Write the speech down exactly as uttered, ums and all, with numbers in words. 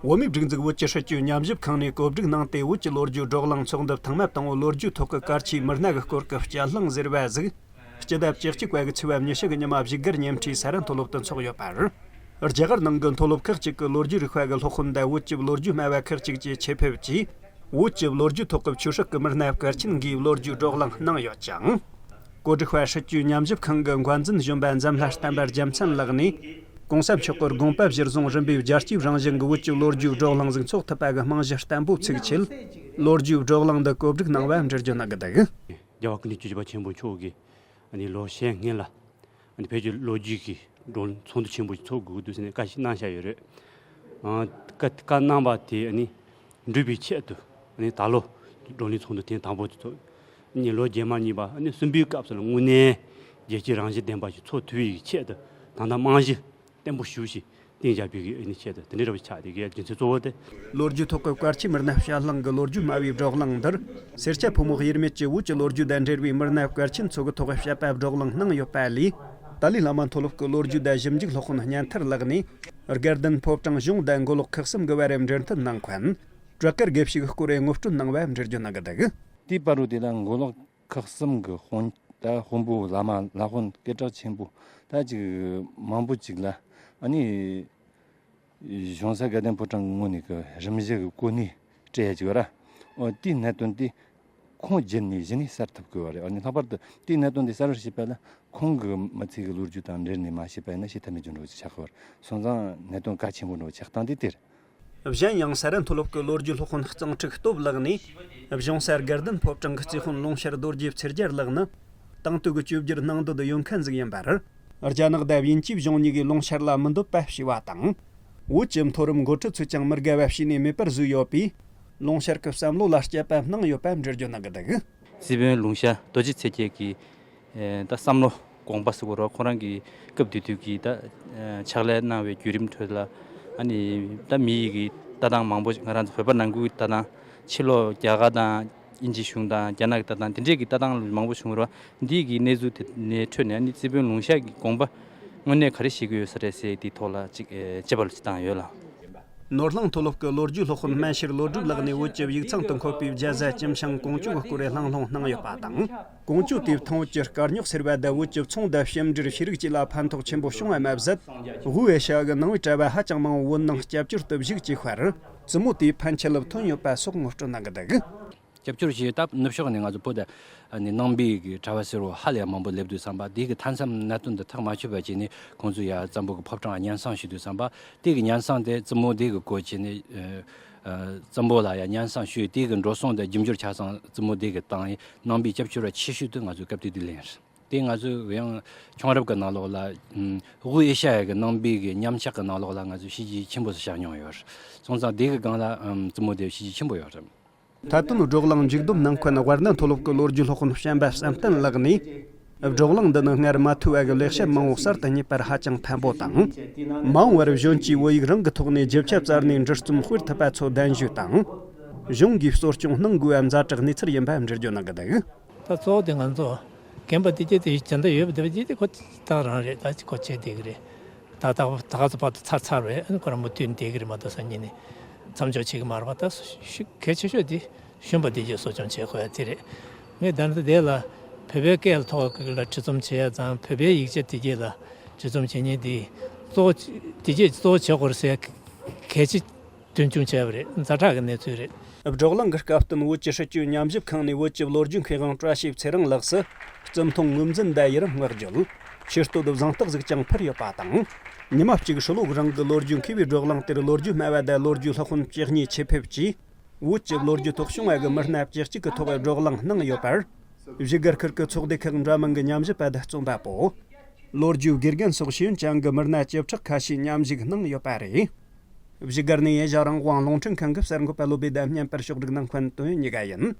བོད་མིའི་སྒྲིག་འཛུགས་བོད་ཀྱི་སྲིད་བྱུས་ཉམས་ཞིབ་ཁང་ནས་གོ་སྒྲིག་གནང་སྟེ། བོད་ཀྱི་ལོ་རྒྱུས་བགྲོ་གླེང་ཚོགས་འདུ་ཐེངས་མ་དང་པོ་ལོ་རྒྱུས་ཐོག་གི་གལ་ཆེའི་མི་སྣ་གི་སྐོར་གྱི་དཔྱད་གླེང་ཟེར་བ་ཟིག་སྤྱི་ཟླ་བཅུ་གཅིག་པ་གི་ཚེས་པ་ཉི་ཤུ་གི་ཉི་མ་བཞུགས་སྒར་ཉེ་འཁྲིས་ས་རཱ་མཐོ་སློབ་ཏུ་འཚོགས་ཡོད་པ་རེད། རྒྱ་གར་ནང་གི་མཐོ་སློབ་ཁག་ཅིག་གི་ལོ་རྒྱུས་རིག་པ་གི་སློབ་དཔོན་དང་བོད་ཀྱི་ལོ་རྒྱུས་སྨྲ་བ་ཁག་ཅིག་བཅས་ཆེད་ཕེབས་ཀྱིས། བོད་ཀྱི་ལོ་རྒྱུས་ཐོག་གི་ཆོས་སྲིད་ཀྱི་མི་སྣ་བཀའ་ཆེན་འགའི་ལོ་རྒྱུས་བགྲོ་གླེང་གནང་ཡོད་ཅིང་། གོ་སྒྲིག་པ་སྲིད་བྱུས་ཉམས་ཞིབ་ཁང་གི་འགན་འཛིན་གཞོན་པ་འཛམ་ལྷ་བསྟན་པ་རྒྱལ་མཚན་ལགས་ནས། གོང་ས་མཆོག་གི་དགོངས་པ་གཞིར་བཟུང་རིམ་པས་རྒྱལ་སྤྱིའི་རང་བཞིན་གྱི་བོད་ཀྱི་ལོ་རྒྱུས་བགྲོ་གླེང་ཟིག་འཚོགས་ཐུབ་པ་གི་རྨང་གཞི་བརྟན་པོ་ཚུགས་ཆེད། ལོ་རྒྱུས་བགྲོ་གླེང་འདི་གོ་སྒྲིག་གནང་བ་འགྲེལ་བརྗོད་གནང་གི་འདུག་རྒྱལ་བ་ཀུན་ལེགས་ཆོས་རྒྱལ་འཕགས་པ་ཆེན་པོ་མཆོག་གིས་ཨ་ནི་ལོ་ཤས་སྔོན་ལ། ཨ་ནི་བོད་ཀྱི་ལོ་རྒྱུས་ཀྱི་བགྲོ་གླེང་ཚོགས་འདུ་ཆེན་པོ་ཞིག་ཚོགས་དགོས་ཀྱི་འདུག་ཟེར་ནས་བཀའ་ཞིག་གནང་བཞག་ཡོད་རེད། ཨ། བཀའ་བཀའ་གནང་བ་དེ་ཨ་ནི་འགྲུབ་པའི་ཆེད་དུ། ཨ་ནི་ད་ལོ་བགྲོ་གླེང་ཚོགས་འདུ་ཐེངས་དང་པོ་དེ་ཚོགས། ཨ་ནི་ལོ་རྗེས་མ་གཉིས་པ། ཨ་ནི་གསུམ་པའི་སྐབས་སུ་ལ་དངོས་གནས་རྒྱལ་སྤྱིའི་རང་བཞིན་ལྡན་པ་ཞིག་ཚོགས་ཐུབ་པའི་ཆེད་དུ། ད་ལྟ་རྨང་གཞི་བརྟན་པོ་ཞེ་པོ་ཞིག་བཏིང་བཞག་པའི་གི་ཨ་ནི་ཆེད་དུ། དེ་འདྲའི་འདྲ་བོ་ཆགས་དེ་གའི་རྒྱུ་མཚན་གཙོ་བོ་དེ། ལོ་རྒྱུས་ཐོག་གི་གལ་ཆེའི་མི་སྣ་དཔྱད་གླེང་གི་ལོ་རྒྱུས་སྨྲ་བའི་བགྲོ་གླེང་འདིར། སེར་སྐྱ་ཕོ་མོ་དབྱེར་མེད་ཀྱིས་བོད་ཀྱི་ལོ་རྒྱུས་དང་འབྲེལ་བའི་མི་སྣ་གལ་ཆེན་ཚོ་གི་ཐོག་དཔྱད་པ་བགྲོ་གླེང་གནང་ཡོད་པ་ལས། ཏཱ་ལའི་བླ་མ་མཐོ་སློབ་ཀྱི་ལོ་རྒྱུས་དང་ཞིབ་འཇུག་སློབ་དཔོན་གཉན་ཐར་ལགས་ནས། དགའ་ལྡན་ཕོ་བྲང་གཞུང་དང་མགོ་ལོག་ཁག་གསུམ་གྱི་བར་འབྲེལ་མཐུད་གནང་མཁན། བྲག་དཀར་དགེ་བཤེས་ཀྱི་སྐོར་ངོ་སྤྲོད་གནང་བ་འགྲེལ་བརྗོད་གནང་གི་འདུག་དེའི་བར་དུ་དེ་ལ་མགོ་ལོག་ཁག་གསུམ་གྱི་དཔོན། ད་དཔོན་པོ་བླ་མ་བླ་དཔོན་སྐད་གྲགས་ཆེན་པོ་ད་ཅིག་མང་པོ་ཅིག་ལ། ཨ་ནི་གཞུང་ས་དགའ་ལྡན་ཕོ་བྲང་གི་ངོས་ནས་གི་རིམ་བཞི་གི་གོ་གནས་སྤྲད་ཡ་ཅིག་ཡོད་ར། ཨོ། དེའི་གནད་དོན་དེ་ཁོང་བརྒྱུད་ནས་གཞི་ནས་གསལ་ཐུབ་དགོས་པ་རེད། ཨ་ནི་ལྷག་པར་དུ་དེའི་གནད་དོན་དེ་གསལ་བར་བྱེད་པ་ལ་ཁོང་གི་མི་ཚེ་གི་ལོ་རྒྱུས་དང་འབྲེལ་ནས་མ་ཤེས་པ་ཡིན་ན་ཤེས་ཐབས་མེད་རྒྱུ་འགྲོ་ཅིག་ཆགས་ཀྱི་ཡོད་རེད། སོང་ཙང་གནད་དོན་གལ་ཆེན་པོ་འགྲོ་ཆགས་སྟངས་དེ་དེ་རེད། གཞན་ཡང་ས་རཱ་མཐོ་སློབ་ཀྱི་ལོ་རྒྱུས་སློབ་དཔོན་གཙང་ཁྲིག་སྟོབས་ལགས་ནས། གཞུང་ས་དགའ་ལྡན་ཕོ་བྲང་གི་རྩིས་དཔོན་ལུང་ཤར་རྡོ་རྗེ་ཚེ་རྒྱལ་ལགས་ནི། དེང་དུས་ཀྱི་བཅོས་བསྒྱུར་གནང་འདོད་ཡོད་མཁན་ཟིག་ཡིན་པར། རྒྱ་ནག་དང་དབྱིན་ཇིའི་གཞུང་གཉིས་ཀྱིས་ལུང་ཤར་ལ་མི་འདོད་པ་བྱས་པ་དང་། བོད་ཀྱི་མཐོ་རིམ་འགོ་ཁྲིད་ཚོས་ཀྱང་མི་དགའ་བ་བྱས་ནས་མེད་པར་བཟོས་ཡོད་པས། ལུང་ཤར་གྱི་བསམ་བློ་ལ་དཔྱད་པ་གནང་ཡོད་པ་འགྲེལ་བརྗོད་གནང་གི་འདུག་རྩིས་དཔོན་ལུང་ཤར་རྡོ་རྗེ་ཚེ་རྒྱལ་གྱིས། ཨེ། ད་བསམ་བློ་དགོངས་པ་ཟེར་དགོས་རེད། ཁོ་རང་གིས་སྐབས་དེ་དུས་ཀྱི་ད། ཨེ། ཕྱག་ལས་གནང་བའི་བརྒྱུད་རིམ་ཁྲོད་ལ། ཨ་ནི་ད་མི་ཡི་གི་ལྟ་སྟངས་མང་པོ་ཞིག་ང་རང་ཚོ་བོད་པ་ནང་ཁུལ་གྱི་ལྟ་སྟངས། ཕྱི་ལོགས་རྒྱ་གར་དང་དབྱིན་ཇི་གཞུང་དང་རྒྱ་ནག་གི་ལྟ་སྟངས་དེ་འདྲས་ཀྱི་ལྟ་སྟངས་མང་པོ་བྱུང་རེད་བ། འདི་གི་གནས་ཚུལ་དེ་ནས་འཕྲོས་ནས། ཨ་ནི་རྩིས་དཔོན་ལུང་ཤར་གྱི་དགོངས་པ་དངོས་གནས་ག་རེ་བཞེས་ཀྱི་ཡོད་ས་རེད་ཟེར་དེའི་ཐོག་ལ་ཅིག་ཨེ། དཔྱད་པ་ལ་ཅིག་བཏང་ཡོད་ལ། ནོར་གླིང་མཐོ་སློབ་ཀྱི་ལོ་རྒྱུས་སློབ་དཔོན་སྨན་ཤེར་བློ་གྲོས་ལགས་ནས་བོད་ཀྱི་ཡིག་ཚང་དུ་འཁོད་པའི་རྒྱ་བཟའ་ཀྱི་ཤང་ཀོང་ཇོ་གི་སྐོར་གླེང་སློང་གནང་ཡོད་པ་དང་། ཀོང་ཇོ་དེས་ཐང་བོད་ཀྱི་དཀར་རྙོག་ཟེར་བ་དང་བོད་ཀྱི་ཚོང་དང་ཕྱི་འབྲེལ་ཤེས་རིག་བཅས་ལ་ཕན་ཐོགས་ཆེན་པོ་བྱུང་བ་མ་ཟད། དབུས་ཨེ་ཤ་ཡ་གི་ནང་པའི་གྲྭ་པ་ཧ་ཅང་མང་བོ་བོད་ནང་སྐྱབས་བཅོལ་དུ་བཞུགས་བཅུག་པར་བཙུན་མོ་དེའི་ཕན་ཆད་ལ་ཐོན་ཡོད་པ་སོགས་ངོ་སྤྲོད་གནང་གི་འདུག་སྐྱབས་བཅོལ་བྱས་ད་ནུབ་ཕྱོགས་ནས་ང་ཚོ་བོད་དུ་ནང་པའི་གི་གྲྭ་པ་ཟེར་བ་ཧ་ལས་མང་པོ་སླེབས་དུས་ཙམ་པ། དེ་གི་མཐའ་མཚམས་གནད་དོན་འདི་ཐག་མ་ཆོད་པ་བྱས་ནས་ཁོང་ཚོ་ཡར་བཙན་པོ་གི་ཕོ་བྲང་སྙན་སེང་ཞུ་དུས་ཙམ་པ། དེ་གི་སྙན་སེང་དེ་བཙུན་མོ་དེ་གི་སྐོར་བྱས་ནས། ཨ། ཨ། བཙན་པོ་ལ་ཡང་སྙན་སེང་ཞུས། དེ་གི་འགྲོ་སོང་དང་རྒྱུ་འབྱོར་ཆ་ཚང་བཙུན་མོ་དེ་གི་བཏང་། ནང་པའི་སྐྱབས་བཅོལ་བ་ཆེ་ཤོས་དེ་ང་ཚོའི་སྐབས་དེ་དུས་ལེན། དེ་ང་ཚོའི་ཡང་ཁྱུང་རབས་ཀྱི་ནང་ལོགས་ལ། ཨམ། དབུས་ཨེ་ཤ་ཡ་གི་ནང་པའི་གི་མཉམ་ཆགས་ཀྱི་ནང་ལོགས་ལ་ང་ཚོས་བྱས་རྗེས་ཆེན་པོ་ཞིག་བཞག་མྱོང་ཡོད། སོང་ཙང་དེ་གི་སྒང་ལ། ཨམ། བཙུན་མོ་དེ་བྱས་རྗེས་ཆེན་པོ་ཡོད་རེད། མཐའ་དོན་བགྲོ་གླེང་མཇུག་བསྡོམས་གནང་མཁན་དབལ་ནཱ་མཐོ་སློབ་ཀྱི་ལོ་རྒྱུས་སློབ་དཔོན་བྱམས་པ་བསམ་གཏན་ལགས་ནས། བགྲོ་གླེང་འདི་ནི་སྔར་མ་ཐོས་པ་གི་ལེགས་བཤད་མང་བོ་གསར་དུ་རྙེད་པར་ཧ་ཅང་ཕན་པོ་དང་། མ་འོངས་པར་གཞོན་སྐྱེས་བོད་ཡིག་རང་གི་ཐོག་ནས་རྒྱུ་ཆ་བཙལ་ནས་འབྲི་རྩོམ་སྤེལ་ཐུབ་པ་ཚོ་གདན་ཞུ་དང་། གཞུང་གིས་གཙོ་སྐྱོང་གནང་དགོས་པ་ཛ་དྲག་གནས་ཚུལ་ཡིན་པ་འགྲེལ་བརྗོད་གནང་གི་འདུག་ད་གཙོ་བོ་དེ་ང་ཚོ་རྒན་པ་དེ་གྱད་དེ་སྦྱིན་བདག་ཡོད་པ་དེ་བ་དེ་དེ་ཁོ་ཐག་རང་རེད། ད་ཁོ་བྱེད་བསྡད་ཀྱི་རེད། ད་ད་ད་ག་ཚོད་བར་དུ་ཚར་ཚར་བས་ཁོ་རང་མོ་དུས་བསྡད་ཀྱི་རེད་མ་གཏོགས་སང་ཉིན་ནས་མཚམས་འཇོག་བྱེད་ཀྱི་མ་རེད་པ། ད་ཤུ་གལ་ཆེ་ཤོས་དེ་གཞོན་པ་དེ་གྱད་གསོ་སྐྱོང་བྱེད་དགོས་ཡ་དེ་རེད། ངས་ད་ནི་དེ་ལ་བོད་པའི་སྐད་ཐོག་ལ་འབྲི་རྩོམ་བྱེད་ཡ་དང་། བོད་པའི་ཡིག་ཆ་དེ་གྱད་ལ་འབྲི་རྩོམ་བྱེད་མཁན་དེ་གཙོ་བོ་དེ་གྱད་གཙོ་བོ་བྱེད་དགོས་རེད་ཟེར་གལ་ཆེ་དོན་ཆུང་བྱས་པ་རེད། ཛ་དྲག་གི་གནས་ཚུལ་རེད། བགྲོ་གླེང་གི་སྐབས་བསྟུན་བོད་ཀྱི་སྲིད་བྱུས་ཉམས་ཞིབ་ཁང་ནས་བོད་ཀྱི་ལོ་རྒྱུས་མཁས་དབང་བཀྲ་ཤིས་ཚེ་རིང་ལགས་སུ་རྩིས་མཐོང་ངོས་འཛིན་དང་ཡི་རང་བསྔགས་བརྗོད། ཆེ་བསྟོད་གཟེངས་རྟགས་ཟིག་ཀྱང་ཕུལ་ཡོད་པ་དང་། ཉི་མ་གཅིག་ཧྲི་ལོ་གི་རིང་གི་ལོ་རྒྱུས་མཁས་པའི་བགྲོ་གླེང་དེར་ལོ་རྒྱུས་སྨྲ་བ་དང་ལོ་རྒྱུས་སློབ་དཔོན་བཅུ་གཉིས་ཆེད་ཕེབས་ཀྱིས། བོད་ཀྱི་ལོ་རྒྱུས་ཐོག་བྱུང་བ་གི་མི་སྣ་བཅུ་གཅིག་གི་ཐོག་བགྲོ་གླེང་གནང་ཡོད་པར། བཞུགས་སྒར་ཁུལ་གྱི་ཚོགས་སྡེ་ཁག་འདྲ་མིན་གྱི་ཉམས་ཞིབ་པ་དང་རྩོམ་པ་པོ། ལོ་རྒྱུས་དགེ་རྒན་སོགས་ཤེས་ཡོན་ཅན་གྱི་མི་སྣ་བཅུ་ཕྲག་ཁ་ཤས་མཉམ་ཞུགས་གནང་ཡོད་པ་རེད། བཞུགས་སྒར་ནས་ཡེ་ཤ་རང་དབང་རླུང་འཕྲིན་ཁང་གི་གསར་འགོད་པ་བློ་བྷེ་དང་བརྙན་པར་ཕྱོགས་སྒྲིག་གནང་མཁན་དོན་ཡོད་གཉིས་ཀ་ཡིན།